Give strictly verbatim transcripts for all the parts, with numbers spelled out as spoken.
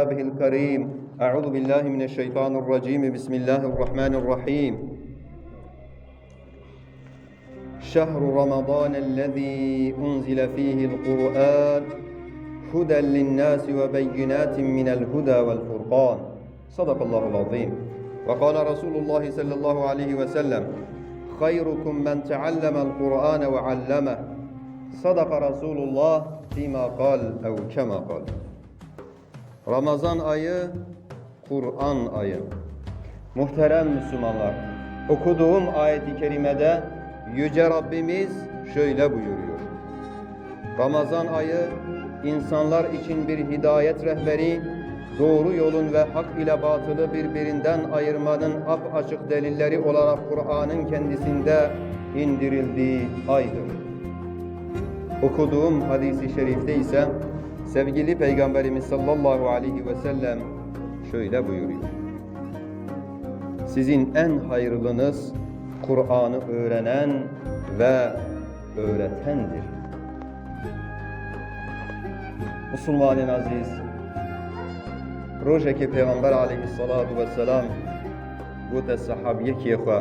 كتابه الكريم. أعوذ بالله من الشيطان الرجيم. بسم الله الرحمن الرحيم. شهر رمضان الذي أنزل فيه القرآن هدى للناس وبينات من الهدى والفرقان. صدق الله العظيم. وقال رسول الله صلى الله عليه وسلم: خيركم من تعلم القرآن وعلمه. صدق رسول الله فيما قال أو كما قال. Ramazan ayı, Kur'an ayı. Muhterem Müslümanlar, okuduğum ayet-i kerimede Yüce Rabbimiz şöyle buyuruyor: Ramazan ayı insanlar için bir hidayet rehberi, doğru yolun ve hak ile batılı birbirinden ayırmanın apaçık delilleri olarak Kur'an'ın kendisinde indirildiği aydır. Okuduğum hadis-i şerifte ise sevgili Peygamberimiz sallallahu aleyhi ve sellem şöyle buyuruyor: Sizin en hayırlınız Kur'an'ı öğrenen ve öğretendir. Musulmanên ezîz, rojekê Pêxember aleyhissalatu vesselam gote sehabiyekê xwe,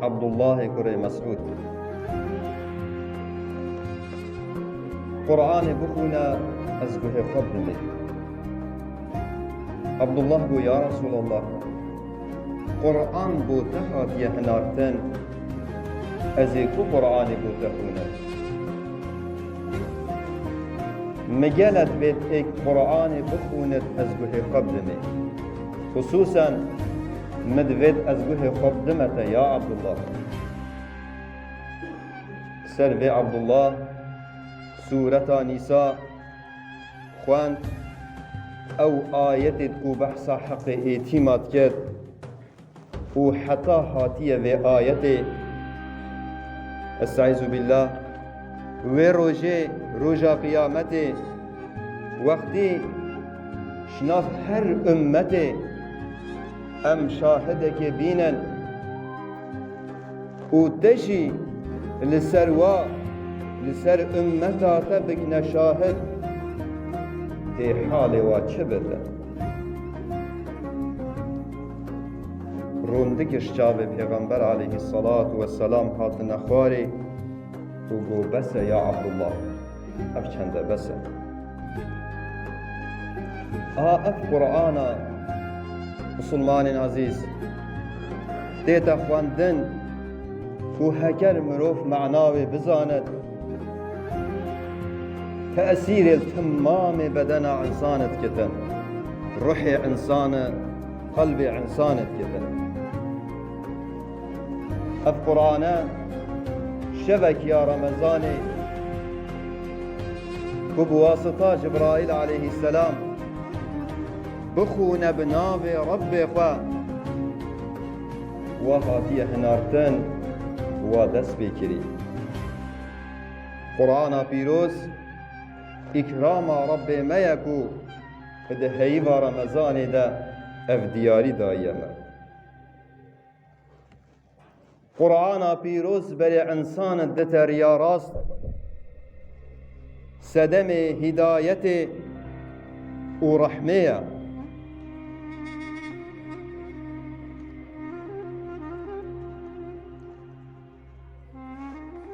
Abdullahê kurê Mesûd: Qur'anê bixwîne, ez guhê xwe bidimê. Abdullah got: Ya Resulallah, Qur'an bo te hatiye hinartin, ez ê ku Qur'anê bo te xwînim? Min gele divêt êk Qur'anê bixwînit, ez guhê xwe bidimê. Xusûsen min divêt ez guhê xwe bidime te, ya Abdullah. Ser vê Abdullah Sûreta Nîsa xwend, ew ayetê ku behsa heqê êtîma dikir û heta hatiye vê ayetê, Estaizu billah, wê rojê, roja qiyametê, wextî ji nav her ummetê em şahidekê bînin, û te jî li ser wa, li ser ummeta te bikine şahid, ê halê wa çi bite? Rûndik ji çavê Pêxember aleyhissalatu vesselam hatine xwarê û got: Bes e ya Abdullah. Ev çende bes e. Aha ev Qur'ana, musulmanên ezîz, tête xwendin û heker mirov mana wê bizanit, tesîrê li temamê bedena însanê dikitin, ruhê însanê, qelbê însanê dikitin. Ev Qur'ane şevek ya Remezanê ku bi wasita Cibraîl aleyhisselam bixûne bi navê Rebbê xwe, wa hatiye hinartin, wa dest pê kirî. Qur'ana pîroz îkrama Rebbê me ye ku di heyva Remezanê de ev diyarî dayiye me. Qur'ana pîroz berê însan dite riya rast, sedemê hîdayetê û rehmê ye.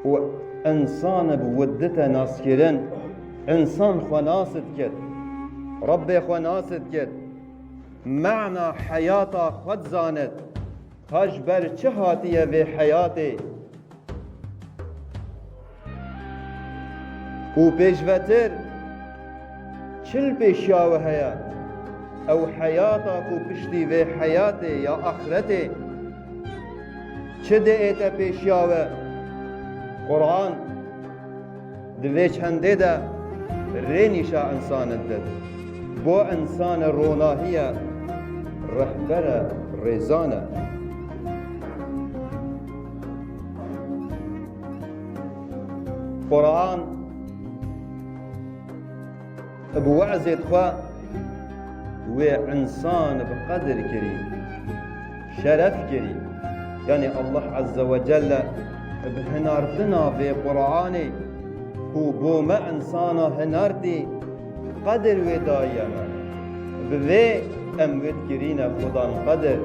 Û însan bi wî dite naskirin, însan xwe nas dikir, Rebbê xwe nas dikir, mana heyata xwe dizanit. Ka ji ber çi hatiye vê heyatê? Û pêşvetir çi li pêşiya we heye? Ew heyata ku piştî vê heyatê ya axretê çi diête pêşiya we? Quran di vê çendê de rê nîşa însanin did. Bo însanê ronahî ye, rehber e, rêzan e. Quran bi wezêt xwe wê însan bi qedir kirî, şeref kirî. Yanî Allah Azze ve Celle bi hinartina vê Quranê ku bo me însana hinartî, qedir wê dayiye me. Bi vê em wêt kirîne xudan qedir,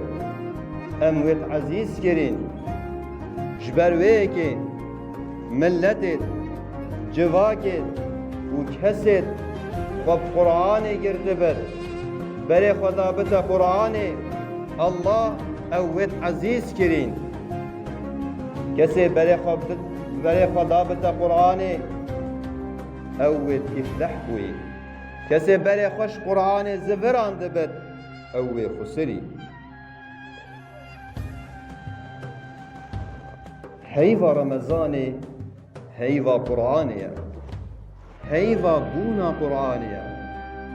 em wêt ezîz kirîn. Ji ber wê yekê milletêt, civakêt û kesêt xwe bi Qur'anê girtibit, berê xwe dabite Qur'anê, Allah ew wêt ezîz kirîn. Kesê berê xwe bi-, berê xwe dabite Qur'anê, ew wêt îfleh bûyî. Kesê berê xwe ji Qur'anê ziviran dibit, ew wê xusirî. Heyva Remezanê heyva Qur'anê ye. Heyva bûna Qur'anê ye.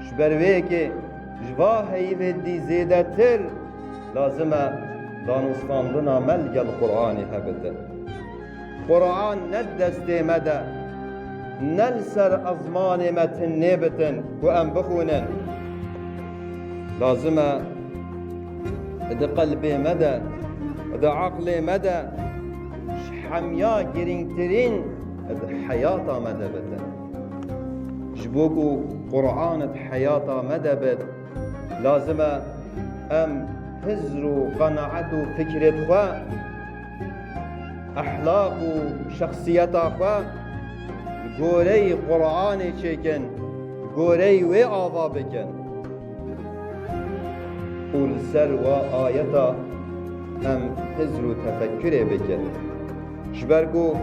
Ji ber wê yekê ji va heyvê dî zêdetir lazim e danûstandina me li gel Qur'anê hebite. Qur'an ne di destê me de, ne li ser ezmanê me tinê bitin ku em bixwînin. Lazim e di qelbê me de, di eqlê me de, ji hemiya girîngtirîn di heyata me de bitin. Ji bo ku Qur'an di heyata me de bit, lazim e em hizr û qenaet û fikrêt xwe, ehlaq û şexsiyeta xwe goreyî Qur'anê çêkin, goreyî wê ava bikin. Û li ser wa ayeta em hizr û tefekkirê bikin. Ji ber ku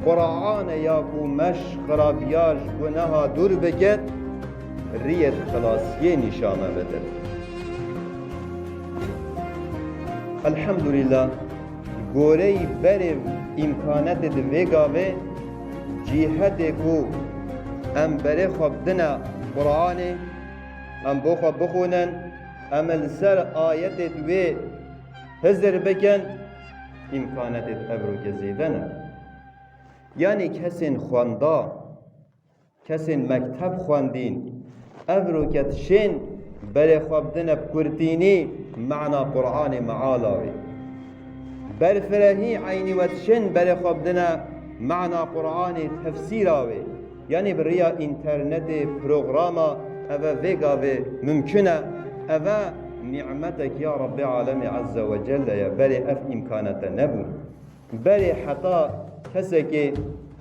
Qur'an e ya ku me ji xirabiya, ji guneha dûr bikin, riyê xilasiyê nîşa me bidin. Elhamdulillah, goreyî berê îmkanetê di vê gavê cîhetê ku em berê xwe bidine Qur'anê, em bo xwe bixwînin, em li ser ayetê di wê hizir bikin, îmkanetê di evroke zêde ne. Yanî kesên xwenda, kesên mekteb xwendîn, evroke dişên berê xwe bidine bi kurtînî mana Qur'anê meala wê. Berfirehî eynî we dişên berê xwe bidine mana Qur'anê tefsîra wê. Yanî bi riya înternetê, programa, eve vê gavê mimkun e. Eve nîmetek ya Rebbê Alemê Azze ve Celle ye. Berê ev îmkanete nebû. Berê heta kesekê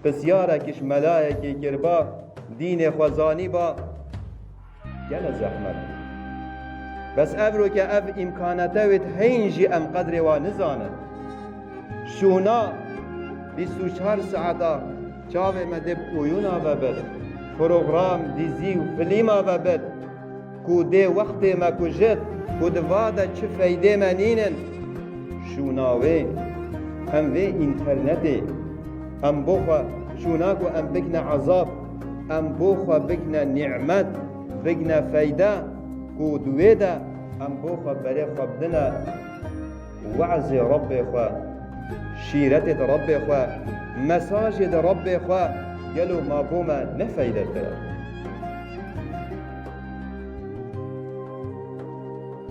pisyarek ji melayekê kiriba, dînê xwe zanîba, gele zehmet. Bes evroke ev îmkanete wê heyîn jî em qedrê wa nizanin. Şûna bîst û çar saeta çavê me dê bi oyûna ve bit, program, dizî û filîma ve bit. Ku dê wextê me kujit, ku di va de çi feydê me nînin. Şûna wê, em vê înternetê, em bo xwe şûna ku em bikine ezab, em bo xwe bikine nîmet, bikine feyde, ku di wê de em bo xwe berê xwe bidine we'zê Rebbê xwe, şîretê di Rebbê xwe, mesajê di Rebbê xwe, gelo ma bo me ne feydetir e?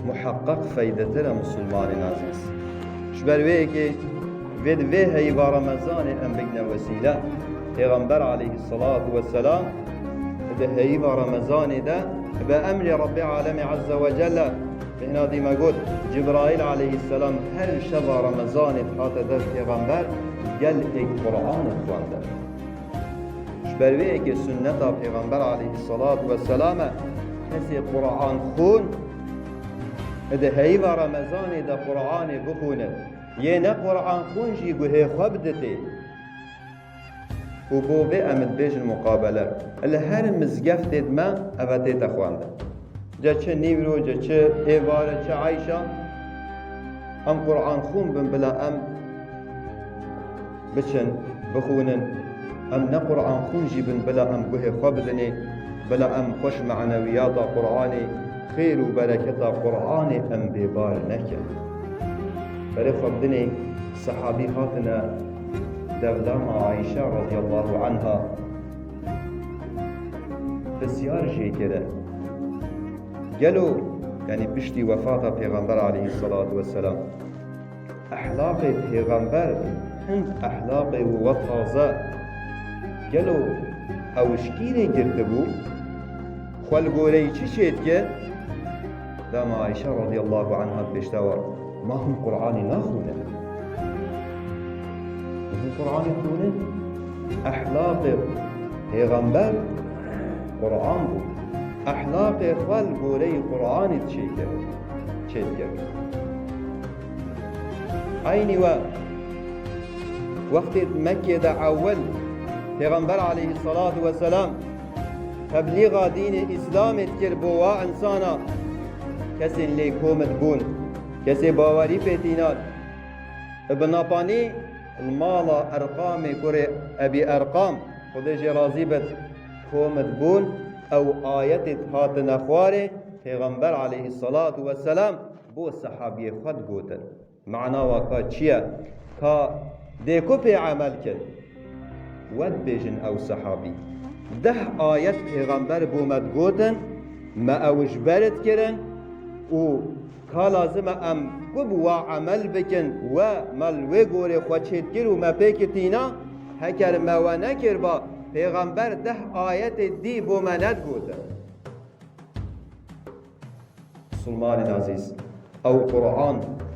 Muheqqeq feydetir e, misilmanên ezîz. Ji ber wê yekê vê di vê heyva Remezanê em bigine wesîle. Pêxember aleyhisselatu vesselam di heyva Remezanê de bi emrê Rebbê Alemê Azze ve Celle, hêna dî me got, Cibraîl aleyhisselam her şeva Remezanê dihate dev pêxember, gelek Qur'an dixwende. Ji ber wê yekê sunneta Pêxember aleyhisselatu vesselam e, kesê Qur'an xûn di heyva Remezanê de Qur'anê bixûne, yê ne Qur'an xûn jî guhê xwe biditê. Û bo vê em dibêjin muqabele. Li her mizgeftê di me eve tête xwendin. Ce çi nîvro, ce çi êvare, çi eyşa, em Qur'an xûn bin bila em biçin, bixwînin. Em ne Qur'an xûn jî bin bila em guhê xwe bidinê, bila em xweş manewiyata Qur'anê, xêr û bereketa Qur'anê em bêbar nekin. Berê xwe bidinê, sehabî hatine devdama Ayşe radiyallahu anha, pisyar jê kirin. Gelo, yanî piştî wefata Pêxember aleyhisselatu vesselam, ehlaqê Pêxember hind ehlaqê wi we taze. Gelo ew ji kîrê girtibû? Xwe li goreyî çi çêdike? Dema Ayşe radiyallahu anha pêşte we, ma hûn Qur'anê naxwînin? Hûn Qur'anê xwînin? Ehlaqê Pêxember Qur'an bû. Ehlaqê xwe li goreyî Qur'anê çêkir, çêdikir. Eynî we wextê Mekkê de ewil Pêxember aleyhissalatu vesselam teblîxa dînê Îslamê dikir bo wa insana, kesên lê kom dibûn, kesê bawerî pê tînan. Bi napanî li mala Erqamê kurê Ebî Erqam, Xwedê jê razî bit, kom dibûn, ew ayetê dihatine xwarê, Pêxember aleyhissalatu vesselam bo sehabiyê xwe digotin. Mana wa ka çi ye? Ka dê ku pê emel kin? We dibêjin ew sehabî. Deh ayet Pêxember bo me digotin, me ew ji ber dikirin û ka lazim e em ku bi wa emel bikin, we me li wê gorê xwe çêdikir û me pê kitîna, heker me we nekirba, Pêxember deh ayetê dî bo me nedigotin. Musulmanên ezîz, ew Qur'an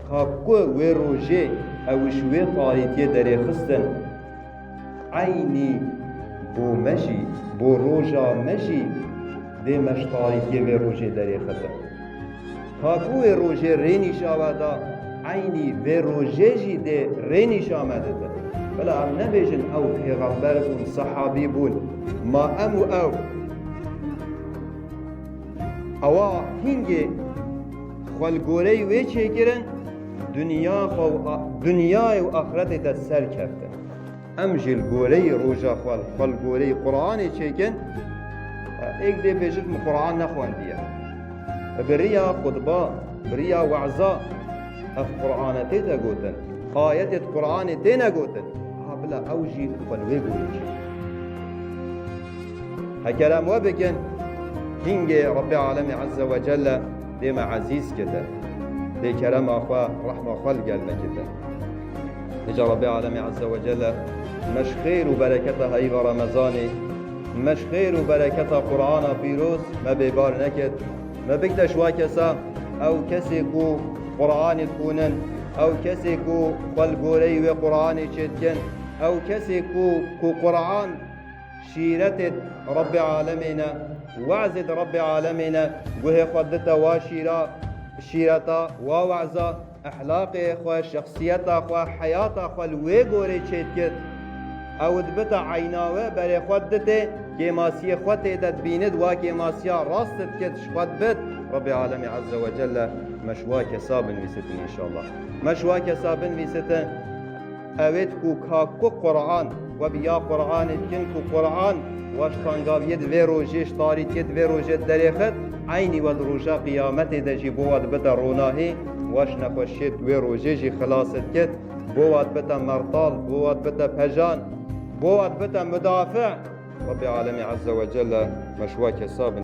ka ku wê rojê ew ji wê tarîtiyê derêxistin, eynî bo me jî, bo roja me jî dê me ji tarîtiyê vê rojê derêxistin. Ka ku wê rojê rê nîşa we da, eynî vê rojê jî dê rê nîşa me didin. Bila em nebêjin ew pêxember bûn, sehabî bûn, ma em û ew. Ewa hingê xwe li goreyî wê çêkirin, dinya xwe û a-, dinyayê û axretê de serkeftin. Em jî li goreyî roja xwe, xwe li goreyî Qur'anê çêkin. Êk dê bêjit min Qur'an nexwendiye. Bi riya xutba, bi riya we'za ev Qur'ane tête gotin. Ayetê di Qur'anê têne gotin. Ha bila ew jî xwe li wê gorî çêkin. Heker em we bikin, hingê Rebbê Alemê Azze ve Celle dê me ezîz kete. Dê kerema xwe, rehma xwe li gel me kete. Hêja Rebbê Alemê Azze ve Celle me ji xêr û bereketa heyva Remezanê, me ji xêr û bereketa Qur'ana pîroz me bêbar neket. Me bikte ji wa kesa, ew kesê ku Qur'anê dixwînin, ew kesê ku xwe li goreyî wê Qur'anê çêdikin, ew kesê ku, ku Qur'an şîretê Rebbê Alemê ne, wezê di Rebbê Alemê ne, guhê xwe dite wa şîra, şîreta, wa weza, ehlaqê xwe, şexsiyeta xwe, heyata xwe li wê gorê çêdikit. Ew dibite eyna we, berê xwe diditê, kêmasiyê xwe tê de dibînit, wa kêmasiya rast dikit, ji xwe dibit. Rebbê Alemê Azze ve Celle me ji wa kesa binivîsitin înşallah. Me ji wa kesa binivîsitin. Ewêt ku ka ku Qur'an, we bi ya Qur'anê dikin ku Qur'an we ji tengaviyê di vê rojê, ji tarîtiyê di vê rojê derêxit, eynî we di roja qiyametê de jî bo we dibite ronahî, we ji nexweşiyê di wê rojê jî xilas dikit, bo we dibite mertal, bo we dibite pejan, bo we dibite mudafi. Rebbê Alemê Azze ve Celle me ji we kesa bin.